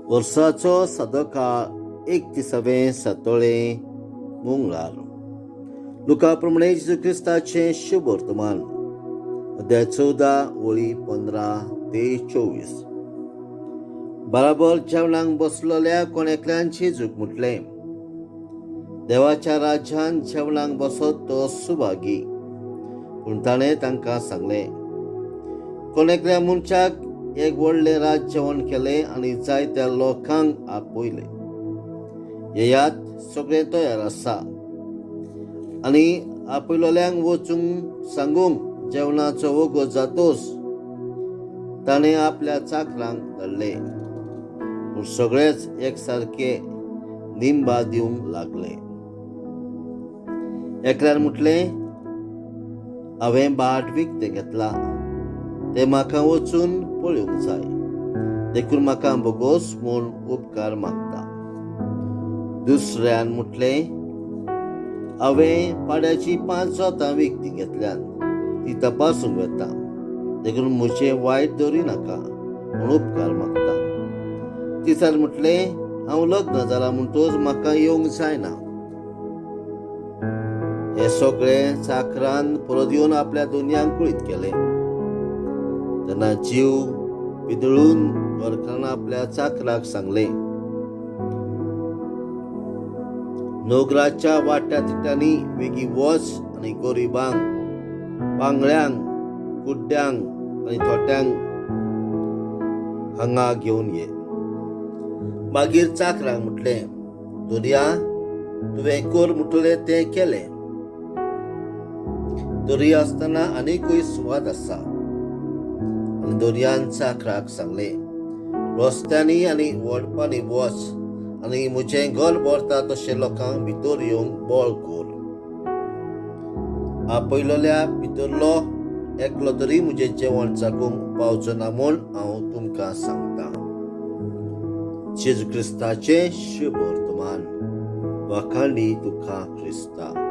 वर्साचो सदोकाळ एकतीसावें सातोळें मंगळार. लुका प्रमाणे जेजू क्रिस्ताचें शुभ वर्तमान, अध्याय 14, वळी 15 ते 24. बराबर जेवणाक बसलोल्या कोण एकल्यान जेजूक म्हटलें, "देवाच्या राज्यान जेवणाक बसत तो सुभागी." पूण ताणें तांकां सांगलें, कोण एकल्या मनशाक एक व्हडलें रात जेवण केलें आनी जायत्या लोकांक आपयले. येयात, सगळें तयार आसा. आनी आपयलोल्यांक वचूंक सांगूंक जेवणाचो वगत जातोच ताणें आपल्या चाकरांक धाडले. पूण सगळेच एक सारके निंबा दिवंक लागले. एकल्यान म्हटलें, "हांवें भाट विकतें घेतलां, तें म्हाका वचून पळोवंक जाय, देखून म्हाका बोगोस म्हूण उपकार मागता." दुसऱ्यान म्हटलें, "हांवें पाड्याची पांच जोतां विकतीं घेतल्यात, ती तपासूंक वता, देखून म्हजें वायट दवरी नाका म्हूण उपकार मागता." तिसऱ्यान म्हटलें, "हांव लग्न जालां म्हणटकच म्हाका येवंक जायना." हे सगळे चाकरान परत येवन आपल्या धनयांक कळीत केलें. तेन्ना जीव पिदळून घरकारान आपल्या चाकराक सांगलें, "नगराच्या वाट्या तिट्यांनी वेगीं वच आनी गरिबांक, पांगळ्यांक, कुड्ड्यांक आनी थोट्यांक हांगा घेवन ये." मागीर चाकरांक म्हटलें, "धनया, तुवें कर म्हटलें तें केलें, तरी आसतना आनीकूय सुवात आसा." आनी धनयान चाकराक सांगलें, "रस्त्यांनी आनी वडपांनी वच आनी म्हजें घर भरता तशें लोकांक भितर येवंक बळ कर. आपयलोल्या भितरलो एकलो तरी म्हजें जेवण चाकूंक पावचो ना म्हूण हांव तुमकां सांगता." जेजू क्रिस्ताचें शुभ वर्तमान. वाखाणी तुका क्रिस्ता.